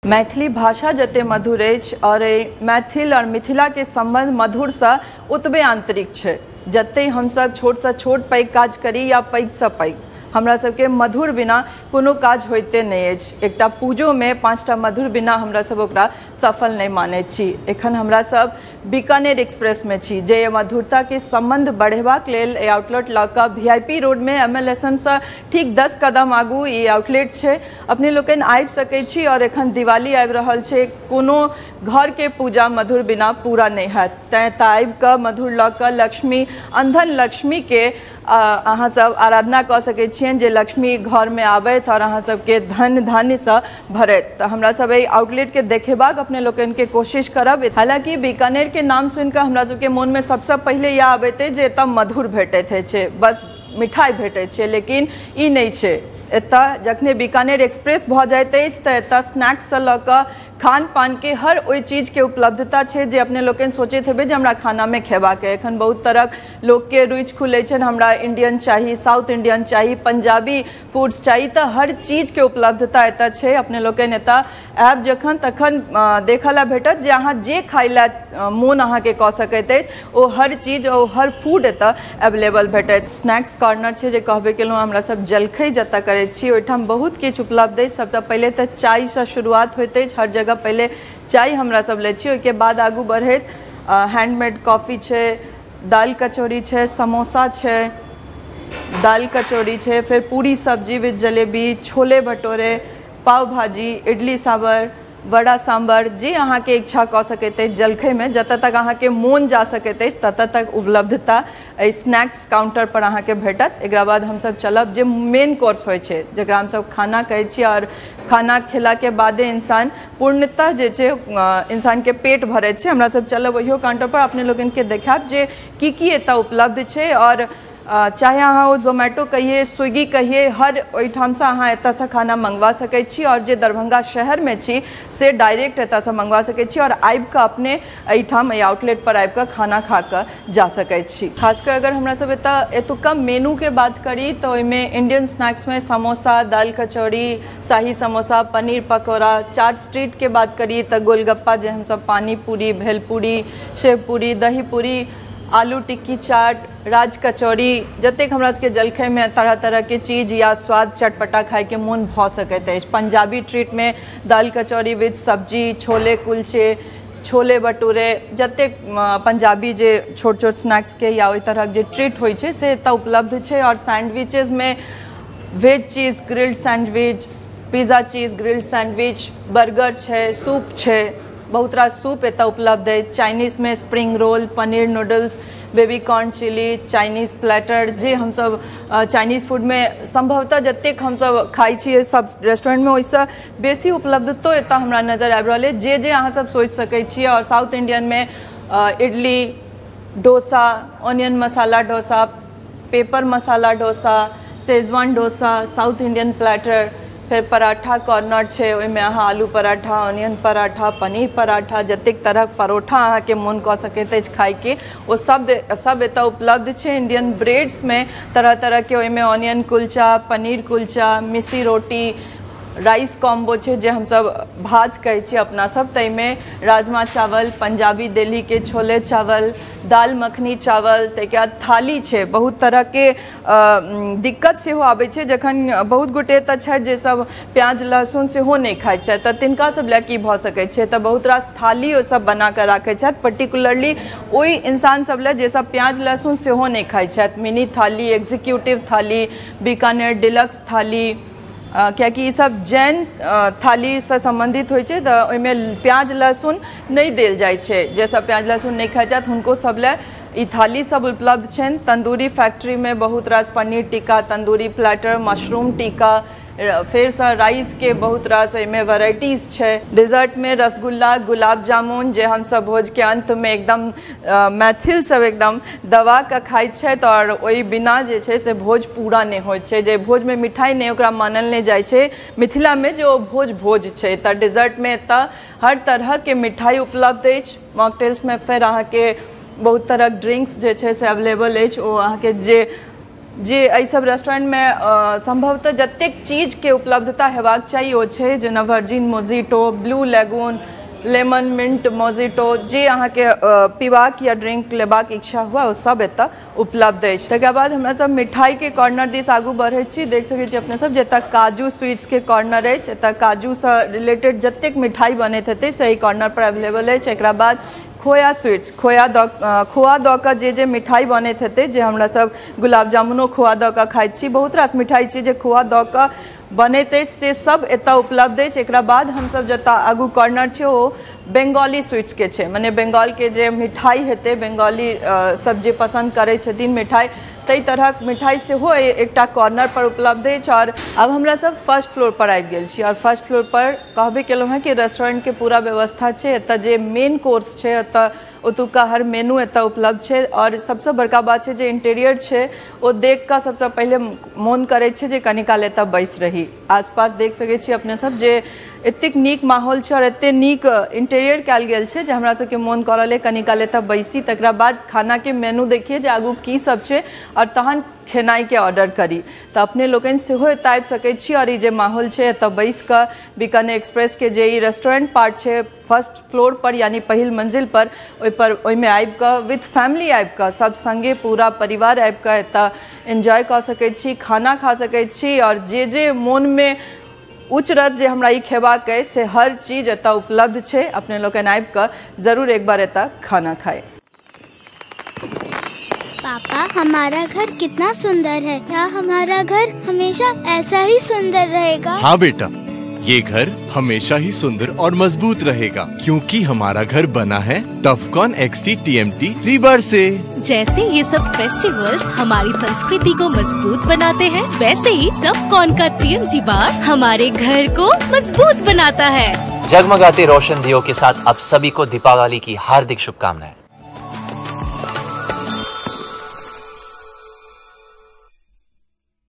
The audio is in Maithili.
मैथिली भाषा जते मधुर अछि और मैथिल और मिथिला के संबंध मधुरसँ ओतबे आंतरिक छै। जते हमसब छोटसँ छोट पैघ काज करी या पैघसँ पैघ, हमरा सबके मधुर बिना कोनो काज होइते नहि अछि। एकटा पूजोमे 5टा मधुर बिना हमरा सब ओकरा सफल नहि मानै छी। एखन हमरा सब बीकानेर एक्सप्रेसमे छी, जे मधुरताके संबंध बढ़ेबाक लेल एहि आउटलेट लऽ कऽ VIP रोडमे MLSM सँ ठीक 10 कदम आगू ई आउटलेट छै। अपने लोकनि आबि सकै छी। और एखन दिवाली आबि रहल छै, कोनो घरके पूजा मधुर बिना पूरा नहि हैत, तैँ एतऽ आबि कऽ मधुर लऽ कऽ लक्ष्मी अंधन लक्ष्मीके अहाँ सब आराधना कऽ सकै छियनि, जे लक्ष्मी घरमे आबथि और अहाँ सबके धन धान्यसँ भरथि। तऽ हमरा सब एहि आउटलेटके देखेबाक अपने लोकनिके कोशिश करब। हालाँकि बीकानेर के नाम सुनिकऽ हमरा सबके मोनमे सबसँ पहिले इएह आबैत अछि जे एतऽ मधुर भेटैत छै, बस मिठाइ भेटैत छै, लेकिन ई नहि छै। एतऽ जखने बीकानेर एक्सप्रेस भऽ जाइत अछि तऽ एतऽ स्नैक्ससँ लऽ कऽ खान पान के हर ओहि चीजके उपलब्धता छै जे अपने लोकनि सोचैत हेबै जे हमरा खानामे खेबाक अइ। एखन बहुत तरहक लोकके रुचि खुलै छनि, हमरा इंडियन चाही, साउथ इंडियन चाही, पंजाबी फूड्स चाही, तऽ हर चीजके उपलब्धता एतऽ छै। अपने लोकनि एतऽ आयब जखन तखन देखऽ लए भेटत जे अहाँ जे खाइ लए मोन अहाँके कऽ सकैत अछि ओ हर चीज ओ हर फूड एतऽ एवेलेबल भेटत। स्नैक्स कॉर्नर छै जे कहबे केलहुँ, हमरा सब जलखै जतऽ करै छी ओहिठाम बहुत किछु उपलब्ध अछि। सबसँ पहिले तऽ चायसँ शुरुआत होइत अछि, हर जगह पहिले चाय हमरा सब लै छी। ओहिके बाद आगू बढ़ैत हैंडमेड कॉफी छै, दालि कचौड़ी छै, समोसा छै, दालि कचौड़ी छै, फेर पूरी सब्जी विद जलेबी, छोले भटूरे, पाव भाजी, इडली सांभर, वड़ा सांभर, जे अहाँके इच्छा कऽ सकैत अछि जलखैमे, जतऽ तक अहाँके मोन जा सकैत अछि ततऽ तक उपलब्धता एहि स्नैक्स काउंटर पर अहाँके भेटत। एकरा बाद हमसब चलब जे मेन कोर्स होइ छै, जकरा हमसब खाना कहै छी, और खाना खेलाके बादे इंसान पूर्णतः जे छै इंसानके पेट भरैत छै। हमरा सब चलब ओहियो काउंटर पर, अपने लोकनिके देखायब जे की की एतऽ उपलब्ध छै। और चाहे अहाँ ओ जोमेटो कहिए, स्विगी कहिए, हर ओहिठामसँ अहाँ एतऽसँ खाना मंगवा सकै छी। और जे दरभंगा शहरमे छी से डायरेक्ट एतऽसँ मंगवा सकै छी और आबिकऽ अपने एहिठाम एहि आउटलेट पर आबिकऽ खाना खा कऽ जा सकै छी। खास कऽ अगर हमरा सब एतुका मेनूके बात करी तऽ ओहिमे इंडियन स्नैक्समे समोसा, दालि कचौड़ी, शाही समोसा, पनीर पकौड़ा, चाट स्ट्रीटके बात करी तऽ गोलगप्पा जे हमसब पानी पूरी, भेलपूरी, सेवपूरी, दही पूरी, आलू टिक्की चाट, राज कचौड़ी, जतेक हमरा सबके जलखैमे तरह तरहके चीज या स्वाद चटपटा खाइके मोन भऽ सकैत अछि। पंजाबी ट्रीटमे दालि कचौड़ी विद सब्जी, छोले कुलचे, छोले भटूरे, जतेक पंजाबी जे छोट छोट स्नैक्सके या ओहि तरहक जे ट्रीट होइ छै से एतऽ उपलब्ध छै। और सैंडविचेसमे veg cheese grilled sandwich, pizza cheese grilled sandwich, burger छै, सूप छै, बहुत रास सूप एतऽ उपलब्ध अछि। चाइनीजमे spring roll, paneer noodles, baby corn chilli, Chinese platter, जे हमसब चाइनीज फूडमे सम्भवतः जतेक हमसब खाइ छियै सब रेस्टोरेंटमे ओहिसँ बेसी उपलब्धतो एतऽ हमरा नजर आबि रहल अछि, जे जे अहाँ सब सोचि सकै छियै। और south इंडियनमे idli dosa, onion masala dosa, pepper masala dosa, Schezwan dosa, south Indian platter, फेर पराठा कॉर्नर छै, ओहिमे अहाँ आलू पराठा, ऑनियन पराठा, पनीर पराठा, जतेक तरहक परोठा अहाँके मोन कऽ सकैत अछि खाइके ओ सब एतऽ उपलब्ध छै। इंडियन ब्रेड्समे तरह तरहके ओहिमे ऑनियन कुलचा, पनीर कुलचा, मिसी रोटी, राइस कॉम्बो छै जे हमसब भात कहै छियै अपना सब, ताहिमे राजमा चावल, पंजाबी दिल्लीके छोले चावल, दाल मखनी चावल, ताहिके बाद थाली छै। बहुत तरहके दिक्कत सेहो आबै छै जखन बहुत गोटे एतऽ छथि जे सब प्याज लहसुन सेहो नहि खाइत छथि, तऽ तिनका सब लए की भऽ सकै छै, तऽ बहुत रास थाली ओ सब बनाकऽ राखै छथि पर्टिकुलरली ओहि इंसान सब लए जे सब प्याज लहसुन सेहो नहि खाइत छथि। मिनी थाली, एग्जीक्यूटिव थाली, बीकानेर डिलक्स थाली, कियाकि ई सब जैन थालीसँ सम्बन्धित होइ छै तऽ ओहिमे प्याज लहसुन नहि देल जाइ छै, जे सब प्याज लहसुन नहि खाइ छथि हुनको सब लए ई थाली सब उपलब्ध छनि। तन्दूरी फैक्ट्रीमे बहुत रास पनीर टिक्का, तन्दूरी प्लेटर, मशरूम टिक्का, फेरसँ राइसके बहुत रास एहिमे वेराइटीज छै। डिजर्टमे रसगुल्ला, गुलाब जामुन, जे हमसब भोजके अन्तमे एकदम मैथिल सब एकदम दबा कऽ खाइत छथि और ओहि बिना जे छै से भोज पूरा नहि होइत छै। जे भोजमे मिठाइ नहि ओकरा मानल नहि जाइ छै मिथिलामे जे ओ भोज भोज छै। तऽ डिजर्टमे एतऽ हर तरहके मिठाइ उपलब्ध अछि। मॉकटेल्समे फेर अहाँके बहुत तरहक ड्रिंक्स जे छै से अवेलेबल अछि, ओ अहाँके जे जे एहि सब रेस्टोरेंटमे संभवतः जतेक चीजके उपलब्धता हेबाक चाही ओ छै, जेना virgin mojito, blue lagoon, lemon mint mojito, जे अहाँके पीबाक या ड्रिंक लेबाक इच्छा हुआ ओ सब एतऽ उपलब्ध अछि। तकर बाद हमरा सब मिठाईके कॉर्नर दिस आगू बढ़ैत छी। देख सकै छी अपने सब जे एतऽ काजू स्वीट्सके कॉर्नर अछि। एतऽ काजूसँ रिलेटेड जतेक मिठाई बनैत हेतै से एहि कॉर्नर पर अवेलेबल अछि। एकरा बाद खोया स्वीट्स, खोआ दऽ कऽ जे जे मिठाई बनैत हेतै, जे हमरा सब गुलाब जामुनो खोआ दऽ कऽ खाइत छी, बहुत रास मिठाई छै जे खोआ दऽ कऽ बनैत अछि, से सब एतऽ उपलब्ध अछि। एकरा बाद हमसब जतऽ आगू कॉर्नर छै ओ बंगाली स्वीट्स के छै, मने बंगाल के जे मिठाई हेतै, बंगाली सब जे पसंद करै छथिन मिठाई, ताहि तरहक मिठाई सेहो एकटा कॉर्नर पर उपलब्ध अछि। और अब हमरा सब फर्स्ट फ्लोर पर आबि गेल छी और फर्स्ट फ्लोर पर कहबे केलहुँ हँ कि रेस्टोरेंट के पूरा व्यवस्था छै। एतऽ जे मेन कोर्स छै एतऽ ओतुका हर मेनू एतऽ उपलब्ध छै। और सबसँ बड़का बात छै जे इंटीरियर छै ओ देख कऽ सबसँ पहिले मोन करै छै जे कनी काल एतऽ बैस रही। आसपास देख सकै छी अपने सब जे एतेक नीक माहौल छै और एतेक नीक इंटीरियर कयल गेल छै जे हमरा सबके मोन कऽ रहल अइ कनी काल एतऽ बैसी, तकरा बाद खानाके मेनू देखिए जे आगू की सब छै और तहन खेनाइके ऑर्डर करी। तऽ अपने लोकनि सेहो एतऽ आबि सकै छी और ई जे माहौल छै एतऽ बैस कऽ बीकानेर एक्सप्रेस के जे ई रेस्टोरेंट पार्ट छै फर्स्ट फ्लोर पर यानी पहिल मंजिल पर, ओहिमे आबि कऽ विथ फैमिली आबि कऽ सब संगे पूरा परिवार आबि कऽ एतऽ एन्जॉय कऽ सकै छी, खाना खा सकै छी और जे जे मोनमे उचरत जे हमरा ई खेबाक अइ से हर चीज एतऽ उपलब्ध छै। अपने लोकनि आबि कऽ जरूर एक बार एतऽ खाना खाइ। पापा, हमारा घर कितना सुंदर है। क्या हमारा घर हमेशा ऐसा ही सुंदर रहेगा? हाँ बेटा, ये घर हमेशा ही सुंदर और मजबूत रहेगा, क्योंकि हमारा घर बना है टफकॉन एक्सटी टीएमटी रीबार से। जैसे ये सब फेस्टिवल्स हमारी संस्कृति को मजबूत बनाते हैं, वैसे ही टफकॉन का टीएमटी बार हमारे घर को मजबूत बनाता है। जगमगाते रोशन दियों के साथ आप सभी को दीपावली की हार्दिक शुभकामनाएं।